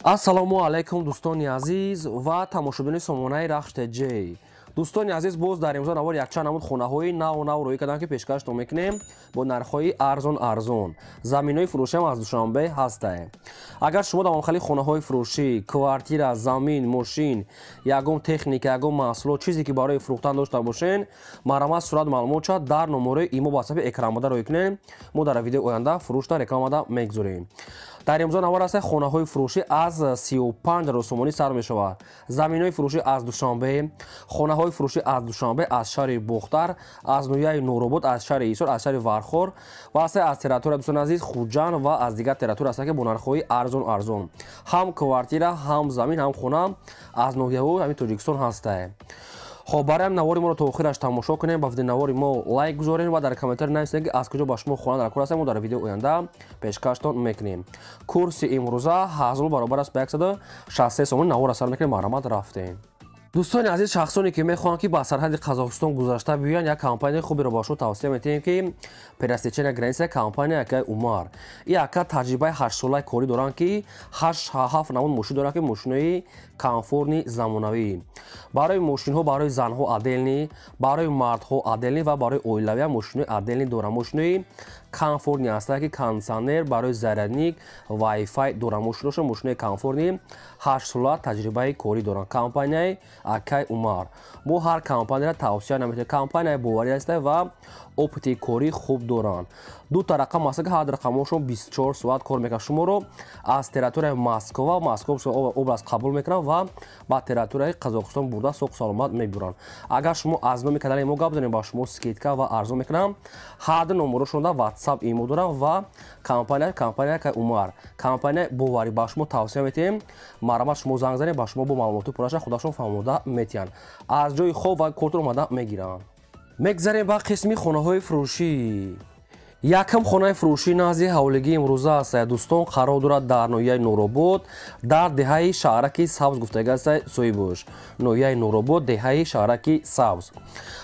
Ассалому алайкум, дӯстони азиз ва тамошобинони сомонаи Рахш ТЖ. Дӯстони азиз, боз дар имзо навор якчанд намуд хонаҳои наву нав рӯй кардам, ки пешкаштон мекунем бо нархҳои арзон арзон. Заминҳои фурӯшиам аз Душанбе ҳастае. Агар шумо дар махали хонаҳои фурӯшӣ, квартира, замин, мошин, ягон техника, ягон маҳсулот, чизе ки барои фурӯхтан дошта бошен, марҳамат, сурат, маълумотша дар номерои имо ватсапи экранбода рӯй кунем. Мо дар видеои оянда фурӯшта рекламада мегузорем. Дар имзо навор аст, хонаҳои фурӯшӣ аз 35 000 сомонӣ сар мешавад. Заминҳои фурӯшӣ аз Душанбе, хонаҳои фурӯшӣ аз Душанбе, аз шаҳри Бохтар, аз ноҳияи Нуробод, аз шаҳри Ҳисор, аз шаҳри Вархор ва аста аз территория, дӯстони азиз, Хуҷанд ва аз дигар территория ҳастанд, ки бо нархҳои арзон арзон. Ҳам квартира, ҳам замин, ҳам хона аз ноҳияҳои ҳамин Тоҷикистон ҳастае. Хоб, барои навори моро то охираш тамошо кунем, ба навори мо лайк гузорем ва дар комментари нависем, ки аз куҷо ба шумо хона дар кор аст. Мо дар видеои оянда пешкаштон мекунем. Курси имрӯза 1000 баробар аст ба 163 сомонӣ. Навора сар мекунем, марҳамат, рафтем. Дӯстони азиз, шахсоне ки мехоҳанд, ки ба сарҳади Қазоқистон гузашта биёянд, як компанияи хуберо ба шумо тавсия метиҳем, ки пересечения граница, компания акаи Умар. И ака таҷрибаи ҳаштсолаи корӣ доранд, ки ҳашт ҳафт намуд мошин доранд, ки мошинои комфортный, замонавӣ. Барои мошинҳо, барои занҳо отдельный, барои мардҳо отдельный ва барои оилавия мошинои отдельный доранд. Мошинои комфортный ҳастанд, ки кондитсионер, барои зарядник, вайфай доранд мошиноша. Мошинои комфортный, 8сола таҷрибаи корӣ доранд компанияи акай Умар. Мо ҳар компанияро тавсия наметиҳем, компанияи боварӣ ҳастанд ва опыти корӣ хуб доранд. Дута рақам аст, ки ҳар рақамҳошон 24 соат кор мекунад. Шуморо аз территорияи Москва, Московская область қабул мекунанд ва ба территорияи Қазоқистон бурда, соғ саломат мебуранд. Агар шумо аз номи канали мо гап занед, ба шумо скидка ва арзон мекунам. Ҳар ду номерошонда ватсап, имо дорам ва компания акай Умар, компанияи боварӣ, ба шумо тавсия метиҳем. Марҳамат, шумо занг занед, ба шумо бо маълумоти пурраша худашон фаҳмода метиҳанд, аз ҷои хоб ва кортон омада мегиранд. Мегзарем ба қисми хонаҳои фурӯшӣ. Якам хонаи фурӯшӣ назди ҳавлигии имрӯза аст, дӯстон, қарор дорад дар ноҳияи Нуробод, дар деҳаи Шаҳраки Сабз гуфтага аст соҳибош. Ноҳияи Нуробод, деҳаи Шаҳраки Сабз,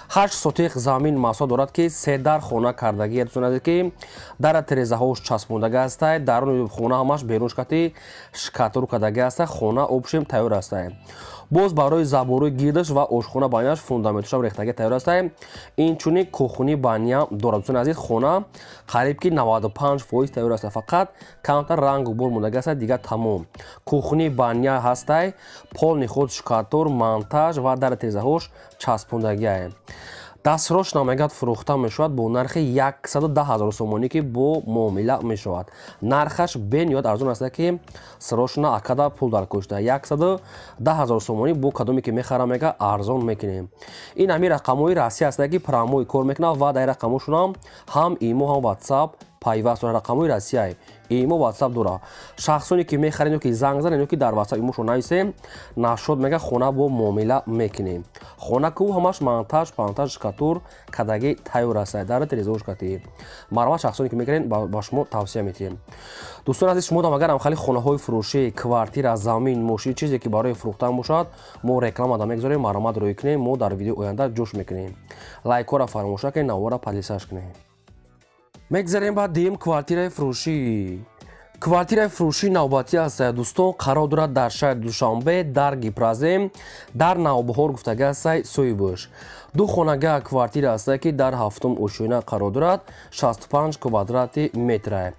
8 сотих замин масоҳат дорад, ки се дар хона кардагӣ, дӯстон азиз, ки дара терезаҳош часпондага ҳастай, даруни хона ҳамаш берун шкати штукатур кардагӣ ҳастай. Хона общем тайёр ҳастай. Боз барои заборои гирдаш ва ошхона, баняш, фундаментушам рехтагӣ тайёр ҳастай. Инчунин кухни, баня дорад. Дӯстони азиз, хона қариб ки 95% тайёр аст, фақат камтар рангу бор мондагӣ аст, дигар тамом. Кухни, баня ҳастай, полный худ штукатур, монтаж ва дара терезаҳош часпондагиае. Дастрош намегад, фурӯхта мешавад бо нархи 110 000 сомонӣ, ки бо муомила мешавад. Нархаш бениҳоят арзон аст, ки срочно акада пул дар кушта. 110 000 сомонӣ бо кадоме ки мехара, мега, арзон мекунем. Ин ҳамин рақамҳои Россия аст, ки прямой кор мекунад ва дар рақамҳошонам ҳам имо, ҳам ватсап пайваст дорад. Рақамҳои Россия, имо, ватсап дорад. Шахсоне ки мехаред ё ки занг занед, ё ки дар ватсап имошон нависем, нашод мега, хона бо муомила мекунем. Хона ку ҳамаш монтаж пантаж, штукатур кадаги тайёр аст, дар терезаош кати. Марҳамат, шахсоне ки мекунед, ба шумо тавсия метиҳем. Дӯстони азиз, шумо агар ҳамхали хонаҳои фурӯшӣ, квартира, замин, мошин, чизе ки барои фурӯхтан бошад, мо рекламада мегузорем. Марҳамат, рӯй кунем, мо дар видеои оянда ҷӯш мекунем. Лайкҳоро фаромӯш накунед, навора подписаться кунед. Мегзарем ба дуюм квартираи фурӯшӣ. Квартираи фурӯшии навбатӣ аст, дӯстон, қарор дорад дар шаҳри Душанбе, дар Гипрозем, дар Навбаҳор гуфтага ҳастай соҳибош. Ду хонага квартира аст, ки дар ҳафтум ошёна қарор дорад, 65 квадрати метра.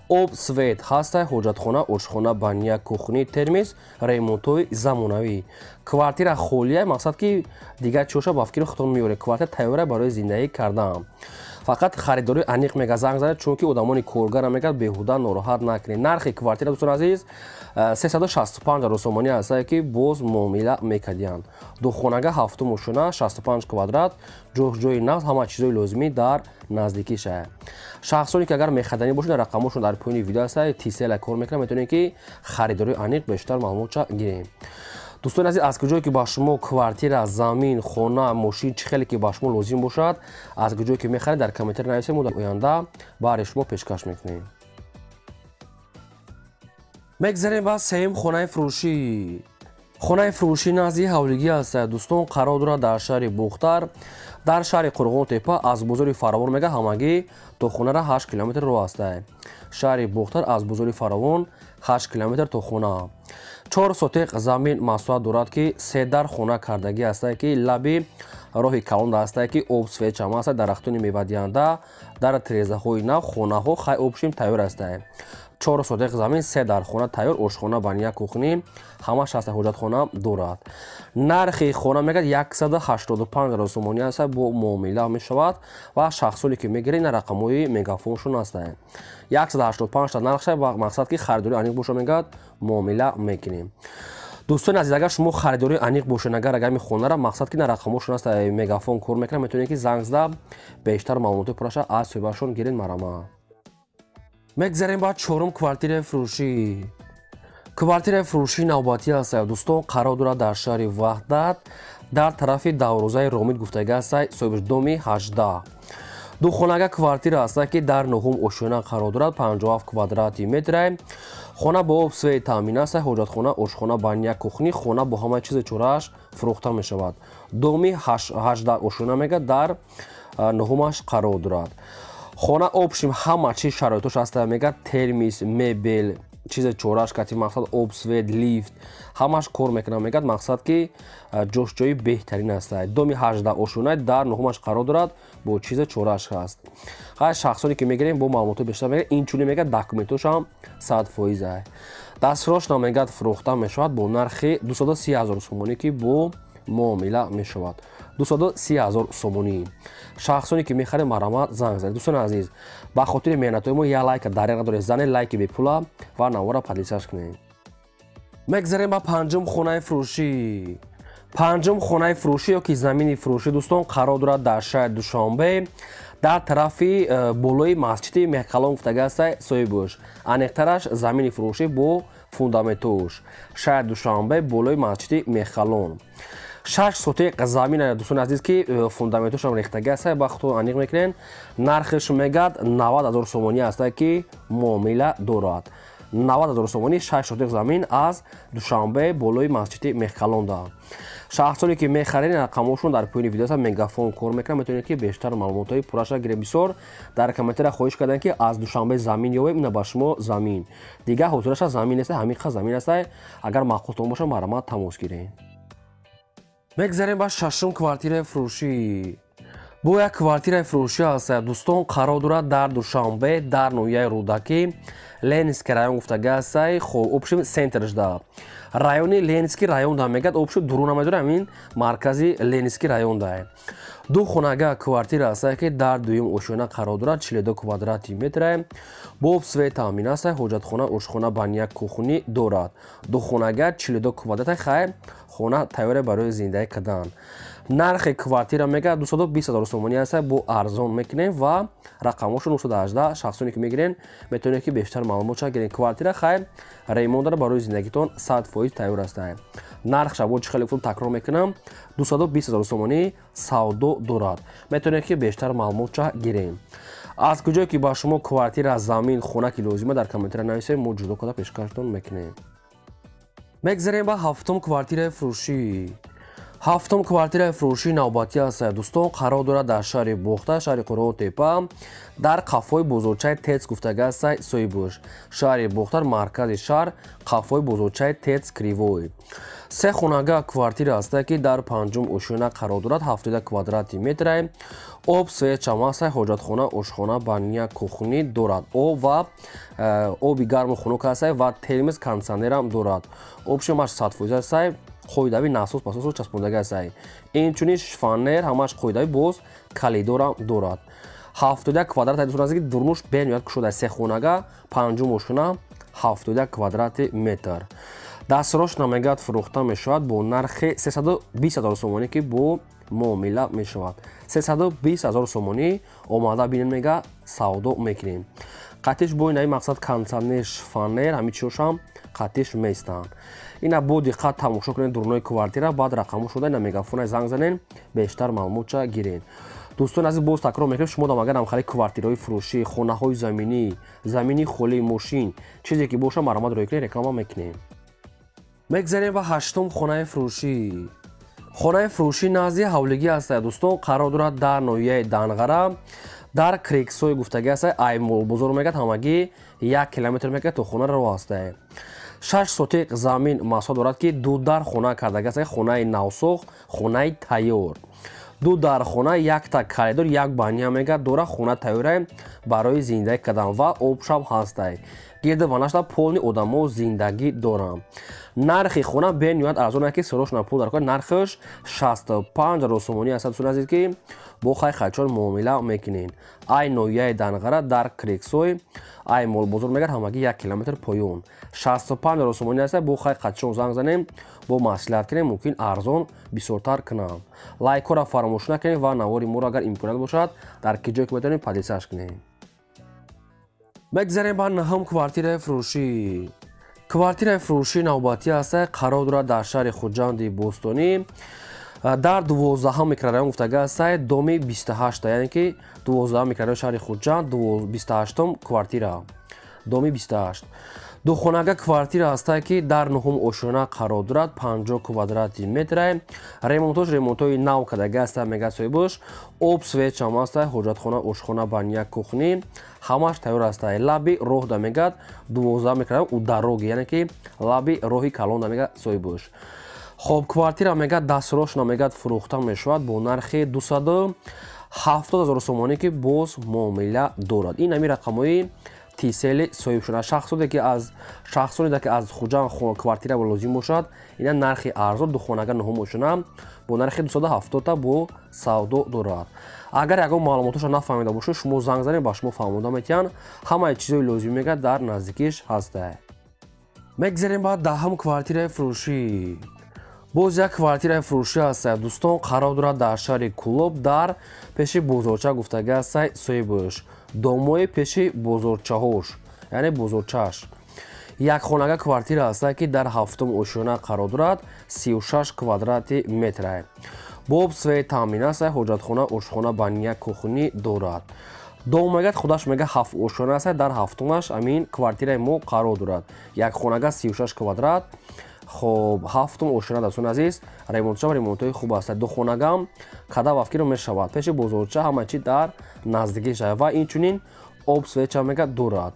Об, свет ҳастай, ҳоҷатхона, ошхона, баня, кухни, термис, ремонтҳои замонавӣ. Квартира холия, мақсад ки дигар чиоша ба фикри худтон меоред. Квартира тайёра барои зиндагӣ кардан, фақат харидори аниқ мега занг занед, чунки одамони коргара мегӯяд, беҳуда нороҳат накунед. Нархи квартира, дӯстони азиз, 365 000 сомонӣ ҳастае, ки боз муомила мекардиянд. Духонага, ҳафтум ошёна, 65 квадрат, ҷои нағз, ҳама чизҳои лозимӣ дар наздикиша. Шахсоне ки агар мехарданӣ бошед, рақамҳошон дар поёни видео ҳастае. Тисела кор мекунад, метавонед ки харидори аниқ бештар маълумотша гирем. Дӯстони азиз, аз куҷое ки ба шумо квартира, замин, хона, мошин, чӣ хеле ки ба шумо лозим бошад, аз куҷое ки мехаред, дар комментари нависед, мо дар оянда баҳри шумо пешкаш мекунем. Мегзарем ба сеюм хонаи фурӯшӣ. Хонаи фурӯшӣ назди ҳавлигӣ аст, дӯстон, қарор дорад дар шаҳри Бохтар, дар шаҳри Қурғонтепа, аз бозори Фаровон мега ҳамагӣ то хонара 8 километр роҳ аст. Шаҳри Бохтар аз бозори Фаровон 8 километр то хона. 4 сотиқ замин масоҳат дорад, ки се дар хона кардагӣ аст, ки лаби роҳи калон аст, ки об свет чама аст, дарахтони мевадиҳанда, дар тирезаҳои нав, хонаҳо хай обшим тайёр аст. 4 сотиқ замин, се дар хона тайёр, ошхона, баня, кухни ҳамаш ҳаст, ҳоҷатхона дорад. Нархи хона мегӯяд 185 ҳазор сомонӣ аст, бо муомила мешавад ва шахсоне ки мегиранд, ин рақамҳои мегафоншон аст. 185 та нархша, ба мақсад ки харидорӣ аниқ боша, мегӯяд муомила мекунем. Дӯстони азиз, агар шумо харидорӣ аниқ бошед, агар ами хонара мақсад ки на рақамҳошон аст, мегафон кор мекунад, метавонед ки занг зада бештар маълумоти пурраша аз соҳибашон гиред, марама. Мегзарем ба чорум квартираи фурӯшӣ. Квартираи фурӯшии навбатӣ аст, дӯстон, қарор дорад дар шаҳри Ваҳдат, дар тарафи Даврозаи Ромид гуфтагӣ аст, соҳибаш доми 18. Духонага квартира аст, ки дар нуҳум ошёна қарор дорад, 57 квадрати метр. Хона бо об свет таъмин аст, ҳоҷатхона, ошхона, баня, кухни, хона бо ҳамаи чизи чорааш фурӯхта мешавад. Доми 18 ошёна мега дар нуҳумаш қарор дорад. Хона обшим ҳама чиз шароитош аст, мега термис, мебел, чизе чораш кати мақсад об, свет, лифт ҳамаш кор мекунад, мегӯяд мақсад ки ҷош ҷои беҳтарин аст. Доми 18 ошёна дар нуҳумаш қарор дорад, бо чизе чораш ҳаст. Ҳар шахсоне ки мегирем, бо маълумоти бештар мегӯяд, инчунин мегӯяд документошам 100%. Дастфурӯшна мегӯяд фурӯхта мешавад бо нархи 230 ҳазор сомонӣ, ки бо муомила мешавад. 230 ҳазор сомонӣ. Шахсоне ки мехаред, марҳамат занг занед. Дӯстони азиз, ба хотири меҳнатҳои мо як лайка дареғ надоред, занед лайки бепула ва навора подписаться кунед. Мегзарем ба панҷум хонаи фурӯшӣ. Панҷум хонаи фурӯшӣ ё ки замини фурӯшӣ, дӯстон, қарор дорад дар шаҳри Душанбе, дар тарафи болои масҷиди Меҳкалон гуфтагӣ аст, соҳибуш. Аниқтараш замини фурӯшӣ бо фундаментуш. Шаҳри Душанбе, болои масҷиди Меҳкалон. 6 сотиқ замин, дӯстони азиз, ки фундаментошам рехтагӣ аст, ба худтон аниқ мекунед. Нархиш мегӯяд 90 ҳазор сомонӣ аст, ки муомила дорад. 90 ҳазор сомонӣ 6 сотиқ замин аз Душанбе, болои масҷиди Меҳкалонда. Шахсоне ки мехаред, рақамҳошон дар поёни видео аст, мегафон кор мекунад, метавонед ки бештар маълумотҳои пурраша гиред. Бисёр дар комментария хоҳиш карданд, ки аз Душанбе замин ёбем, ина ба шумо замин. Дигар ҳозираша замин нест, ҳамин қа замин аст. Агар маъқултон бошад, марҳамат тамос гиред. Мегзарем ба шашум квартираи фурӯшӣ. Бо як квартираи фурӯшӣ аст, дӯстон, қарор дорад дар Душанбе, дар ноҳияи Рӯдакӣ, Ленинский район гуфтагӣ аст, хоб общем центршда. Райони Ленинский районда мегӯяд, общем дуру намедорад, ҳамин маркази Ленинский районда. Ду хонага квартира аст, ки дар дуюм ошёна қарор дорад, 42 квадрати метр. Бо об свет таъмин аст, ҳоҷатхона, ошхона, баня, кухни дорад. Ду хонага 42 квадрат, хай хона тайёре барои зиндагӣ кардан. Нархи квартира мегӯяд 220 ҳазор сомонӣ аст, бо арзон мекунем ва рақамҳошо 918. Шахсоне ки мегирен, метавонед ки бештар маълумот гирен. Квартира хай ремонт дора, барои зиндагитон 100% тайёр аст. Нархша бо чӣ хеле гуфтам, такрор мекунам, 220 ҳазор сомонӣ савдо дорад. Метавонед ки бештар маълумотча гирем. Аз куҷое ки ба шумо квартира, замин, хона ки лозима, дар комментария нависед, мо ҷудо карда пешкаштон мекунем. Мегзарем ба ҳафтум квартираи фурӯшӣ. Ҳафтум квартираи фурӯшии навбатӣ аст, дӯстон, қарор дорад дар шаҳри Бохтар, шаҳри Қурғонтепа, дар қафои бозорчаи Тец гуфтагӣ аст, соҳибуш. Шаҳри Бохтар, маркази шаҳр, қафои бозорчаи Тец Кривой. Се хонага квартира аст, ки дар панҷум ошёна қарор дорад, 70 квадрати метр. Об свет чама аст, ҳоҷатхона, ошхона, баня, кухни дорад. Об ва оби гарму хунук аст ва термос, кондитсионерам дорад. Обшимаш 100% аст, қоидави насос пасосо часпондагӣ аст. Инчунин шифонер ҳамаш қоидави, боз калидорам дорад. 71 квадрат, дӯстон азиз, ки дурнуш бениҳоят кушода, се хонага, панҷум ошёна, 71 квадрати метр. Дастрош намегӯяд фурӯхта мешавад бо нархи 320 ҳазор сомонӣ, ки бо муомила мешавад. 320 ҳазор сомонӣ, омада бинед, мега савдо мекунем. Қатиш бо инаи мақсад кондитсионер, шифонер, ҳамин чизошам қатиш меистанд. Ина бо диққат тамошо кунед дурунои квартира, баъд рақамҳо шуда ина мегафонай занг занед, бештар маълумотча гиред. Дӯстони азиз, боз такрор мекунем, шумо дам агар ҳамхари квартираҳои фурӯшӣ, хонаҳои заминӣ, замини холӣ, мошин, чизе ки боша, марҳамат рӯй кунед, реклама мекунем. Мегзарем ба ҳаштум хонаи фурӯшӣ. Хонаи фурӯшӣ назди ҳавлигӣ ҳастад, дӯстон, қарор дорад дар ноҳияи Данғара, дар Крексой гуфтагӣ ҳастад. Ай молбозор мегӯяд, ҳамагӣ 1 километр мегӯяд то хона роҳ ҳастад. 6 сотиқ замин масоҳат дорад, ки ду дар хона кардагӣ ҳастад. Хонаи навсохт, хонаи тайёр. Ду дар хона, якта коридор, як баня мегӯяд дора. Хона тайёра барои зиндагӣ кардан ва обшам ҳастай. Гирду ванашта полни одамо зиндагӣ доранд. Нархи хона бениҳоят арзон, ки сирошна пул дар кор. Нархаш 65 ҳазор сомонӣ аст, дӯстони азиз, ки бо хай хачон муомила мекунед. Ай ноҳияи Данғара, дар Крексой, ай молбозор мегӯяд, ҳамагӣ 1 километр поён. 65 ҳазор сомонӣ аст. Бо хай хачон занг занем, бо маслиҳат кунем, мумкин арзон бисёртар кунам. Лайкҳоро фаромӯш накунед ва навори моро, агар имконият бошад, дар ки ҷое ки метавонем, поделиться кунем. Мегзарем ба наҳум квартираи фурӯшӣ. Квартираи фурӯшӣ навбатӣ аст, қарор дорад дар шаҳри Хуҷанди Бостонӣ, дар 12 микрорайон гуфтага аст, доми 28, яъне ки 12 микрорайон, шаҳри Хуҷанд, 28 квартира, доми 28. Духонага квартира ҳастае, ки дар нуҳум ошёна қарор дорад, 50 квадрати метра. Ремонтош ремонтҳои нав кардага аста, мега соҳибош. Об, свет шам аста, ҳоҷатхона, ошхона, баня, кухни ҳамаш тайёр аста. Лаби роҳ да мегад, 12 микрорайон, у дороги, яъне ки лаби роҳи калон да, мега соҳибош. Хоб, квартира мегад дастрошна мегад фурӯхта мешавад бо нархи 270 ҳазор сомонӣ, ки боз муомила дорад. Ин ҳамин рақамҳои Тисели соҳиб шуда. Шахсоне ки аз Хуҷанд квартира лозим бошад, ина нархи арзон, духонага, нуҳум ошёна, бо нархи 270 бо савдо дорад. Агар ягон маълумотошо нафаҳмида бошед, шумо занг занед, ба шумо фаҳмода метиҳанд. Ҳамаи чизҳои лозим мегӯяд дар наздикиш ҳастад. Мегзарем ба даҳум квартираи фурӯшӣ. Боз як квартираи фурӯшӣ ҳастад, дӯстон, қарор дорад дар шаҳри Кулоб, дар пеши бозорча гуфтага ҳастад соҳибаш. Домои пеши бозорчаҳош, яъне бозорчааш. Якхонага квартира ҳастад, ки дар ҳафтум ошёна қарор дорад, 36 квадрати метра. Бо об, свет таъмин аст, ҳоҷатхона, ошхона, баня, кухни дорад. Дом мегӯяд, худаш мега, ҳафт ошёна аст, дар ҳафтумаш ҳамин квартираи мо қарор дорад. Якхонага, 36 квадрат. Хоб, ҳафтум ошёна, дӯстони азиз, ремонтшам ремонтҳои хуб аст. Духонагам када вафкиро мешавад. Пеши бозорча, ҳама чи дар наздикӣ шавад ва инчунин об, свет ча мегӯяд дорад.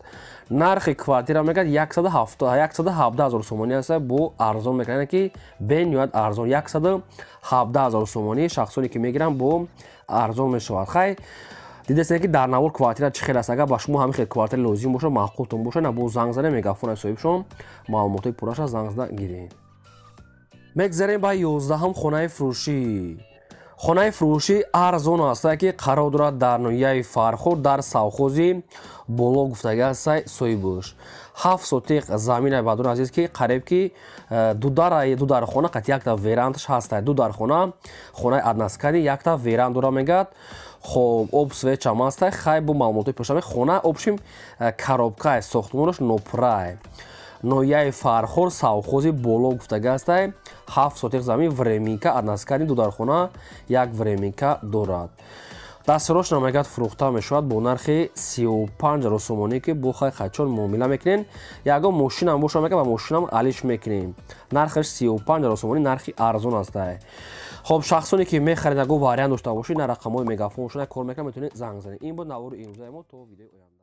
Нархи квартира мегӯяд 117 ҳазор сомонӣ аст, бо арзон мекунад, ки бениҳоят арзон, 117 ҳазор сомонӣ. Шахсоне ки мегиранд, бо арзон мешавад. Хай, дидастед, ки дар навор квартира чӣ хел аст. Агар ба шумо ҳамин хел квартира лозим бошад, маъқултон бошад, на бо занг занед, мегафони соҳибшон, маълумотҳои пурраша занг зада гиред. Мегзарем ба 11 хонаи фурӯшӣ. Хонаи фурӯшӣ арзон ҳастае, ки қарор дорад дар ноҳияи Фархор, дар совхози боло гуфтага ҳастае соҳибош. 7 сотиқ замина, бадони азиз, ки қариб ки ду дархона қат якта верандаш ҳастае. Ду дархона, хонаи односкатный, якта веранд дора мегӯяд. Хоб, об, свет чам ҳастае. Хай, бо маълумотҳои пешаме хона общим коробкае, сохтмонаш нопуррае. Ноҳияи Фархор, совхози боло гуфтага ҳастае. 7 сотиқ замин, временка, односкатный, дудархона, як временка дорад. Дастрошна мегӯяд фурӯхта мешавад бо нархи 35 ҳазор сомонӣ, ки бо хай хачон муомила мекунем. Ягон мошинам боша, мегӯяд, ба мошинам алиш мекунем. Нархаш 35 ҳазор сомонӣ, нархи арзон ҳастае. Хоб, шахсоне ки мехаред, ягон вариант дошта бошед, на рақамҳои мегафоншона кор мекунад, метавонед занг занед. Ин буд навори имрӯзаи мо. То видеои оянда.